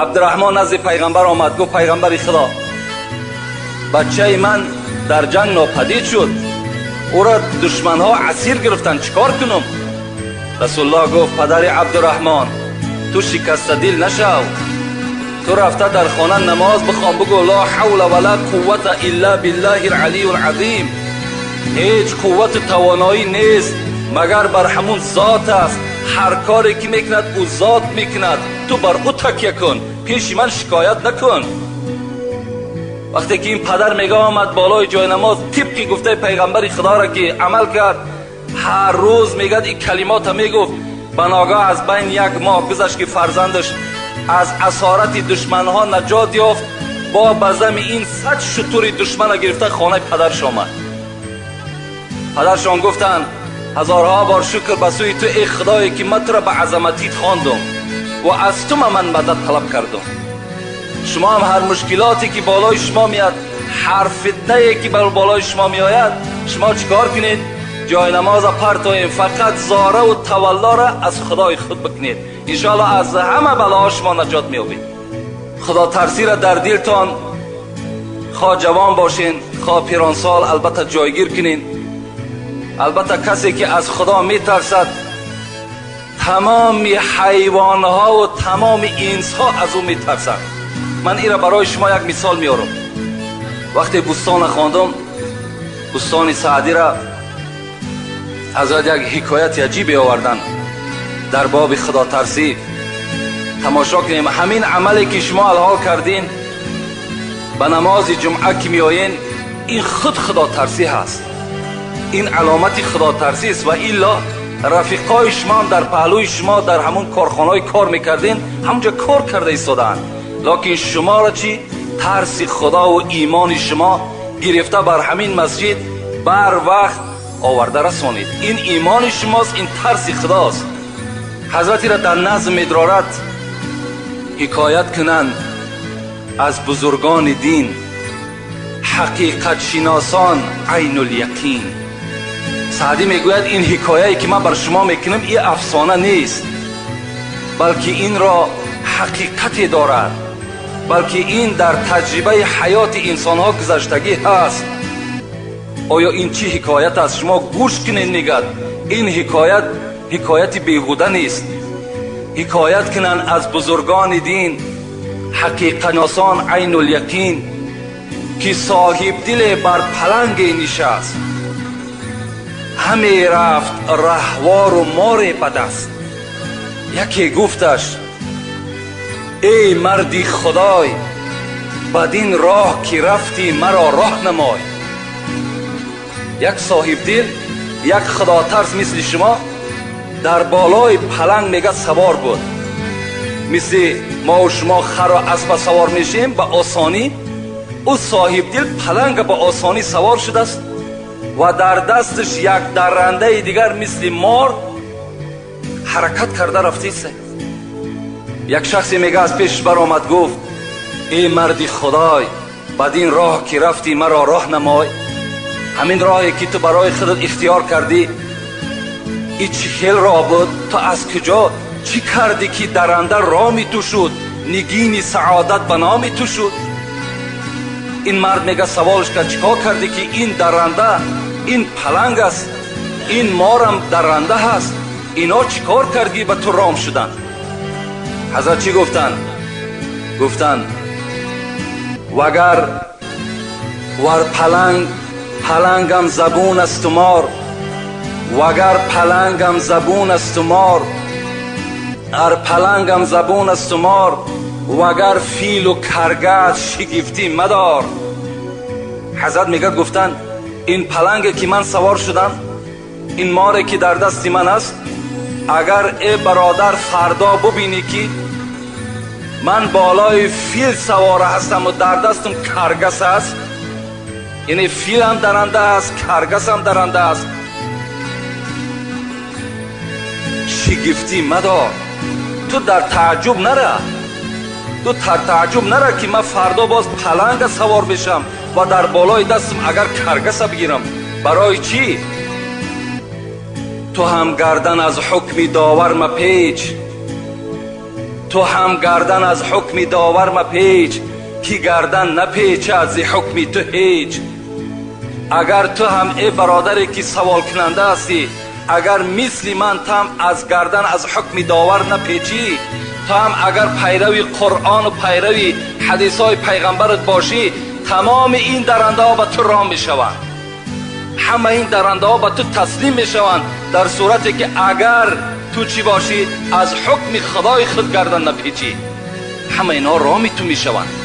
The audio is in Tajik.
Абдурраҳмон назди пайғамбар омад, гуфт: пайғамбари Худо, бачаи ман дар ҷанг нопадид шуд, ӯро душманҳо асир гирифтанд, чӣ кор кунам? Расулуллоҳ гуфт: падари Абдурраҳмон, ту шикастадил нашав, ту рафта дар хона намоз бихон, бигӯ: ла ҳавла ва ла қуввата илла биллаҳи алалийи азим. Ҳеҷ қуввату тавоноӣ нест, магар бар ҳамун зот аст. Ҳар коре ки мекунад, ӯ зот мекунад, ту бар ӯ такя кун, пеши ман шикоят накун. Вақте ки ин падар мега омад болои ҷои намоз, тибқи гуфтаи пайғамбари Худоро ки амал кард, ҳар рӯз мегӯяд ин калимота мегуфт. Ба ногаҳ аз байни як моҳ гузашт, ки фарзандаш аз асорати душманҳо наҷот ёфт. Бо ба зами ин 100 шутури душмана гирифта хонаи падарш омад. Падаршон гуфтанд: ҳазорҳо бор шукр ба сӯи ту, эй Худое, ки ман туро ба азаматит хондум ва аз ту ман мадад талаб кардум. Шумо ҳам ҳар мушкилоте ки болои шумо меяд, ҳар фитнае ки бар болои шумо меояд, шумо чӣ кор кунед? Ҷои намоза партоем, фақат зораву таваллоро аз Худои худ бикунед. Иншоаллоҳ аз ҳама балоҳо шумо наҷот меёбед. Худотарсиро дар дилтон, хоҳ ҷавон бошен, хоҳ пиронсол, албатта ҷойгир кунед. Албатта касе ки аз Худо метарсад, тамоми ҳайвонҳову тамоми инсҳо аз ӯ метарсанд. Ман инро барои шумо як мисол меорам. Вақте Бӯстона хондум, Бӯстони Саъдира, ҳазрат як ҳикояти аҷибе оварданд дар боби худотарсӣ. Тамошо кунем ҳамин амале ки шумо алҳол кардин, ба намози ҷумъа ки меоен, ин худ худотарсӣ ҳаст, ин аломати худотарсист. Ва илло рафиқои шумо ҳам дар паҳлӯи шумо дар ҳамун корхонаҳое кор мекардин, ҳамунҷо кор карда истодаанд, лекин шуморо чӣ? Тарси Худову имони шумо гирифта бар ҳамин масҷид бар вақт оварда расонид. Ин имони шумост, ин тарси Худост. Ҳазратиро дар назм медорад: ҳикоят кунанд аз бузургони дин, ҳақиқатшиносон айнуляқин. Саъдӣ мегӯяд: ин ҳикояе ки ман бар шумо мекунам, ин афсона нест, балки инро ҳақиқате дорад, балки ин дар таҷрибаи ҳаёти инсонҳо гузаштагӣ ҳаст. Оё ин чӣ ҳикоят аст? Шумо гӯш кунед. Мегӯяд: ин ҳикоят ҳикояти беҳуда нест. Ҳикоят кунанд аз бузургони дин, ҳақиқатшиносон айнуляқин, ки соҳибдиле бар паланге нишаст, ҳаме рафт раҳвору море ба даст. Яке гуфташ: эй марди Худой, бадин роҳ ки рафтӣ, маро роҳ намой. Як соҳибдил, як худотарс мисли шумо дар болои паланг, мега, савор буд. Мисли мову шумо хару аспа савор мешем ба осонӣ, ӯ соҳибдил паланга ба осонӣ савор шудааст ва дар дасташ як даррандаи дигар мисли мор ҳаракат карда рафтист. Як шахсе, мега, аз пешаш баромад, гуфт: эй марди Худой, бадин роҳ ки рафтӣ, маро роҳ намой. Ҳамин роҳе ки ту барои худат ихтиёр кардӣ, и чӣ хел роҳ буд? Ту аз куҷо чӣ кардӣ, ки дарранда роми ту шуд, нигини саодат ба номи ту шуд? Ин мард, мега, саволш кард: чӣ кор кардӣ, ки ин дарранда, ин паланг аст, ин морам дарранда ҳаст, ино чӣ кор кардӣ, ба ту ром шуданд? Ҳазрат чӣ гуфтанд? Гуфтанд: вагар вар паланг палангам забун асту мор, вагар палангам забун асту мор, ар палангам забун асту мор, вагар филу каргас, шигифтӣ мадор. Ҳазрат мегӯяд, гуфтанд: ин паланге ки ман савор шудам, ин море ки дар дасти ман аст, агар, э бародар, фардо бубинӣ, ки ман болои фил савора ҳастаму дар дастам каргас аст, яъне филам даранда аст, каргасам даранда аст, шигифтӣ мадор. Ту дар тааҷҷуб нара, ту дар тааҷҷуб нара, ки ман фардо боз паланга савор мешам ва дар болои дастам агар каргаса бигирам. Барои чӣ? Ту ҳам гардан аз ҳукми довар мапеч, Ту ҳам гардан аз ҳукми довар мапеч, ки гардан напечад зи ҳукми ту ҳеҷ. Агар ту ҳам, э бародаре ки саволкунанда ҳастӣ, агар мисли ман ту ҳам аз гардан аз ҳукми довар напечӣ, ту ҳам агар пайрави Қуръону пайрави ҳадисҳои пайғамбарат бошӣ, тамоми ин дарандаҳо ба ту ром мешаванд, ҳама ин дарандаҳо ба ту таслим мешаванд, дар сурате ки агар ту чӣ бошӣ, аз ҳукми худои худ гардан напечӣ, ҳама инҳо роми ту мешаванд.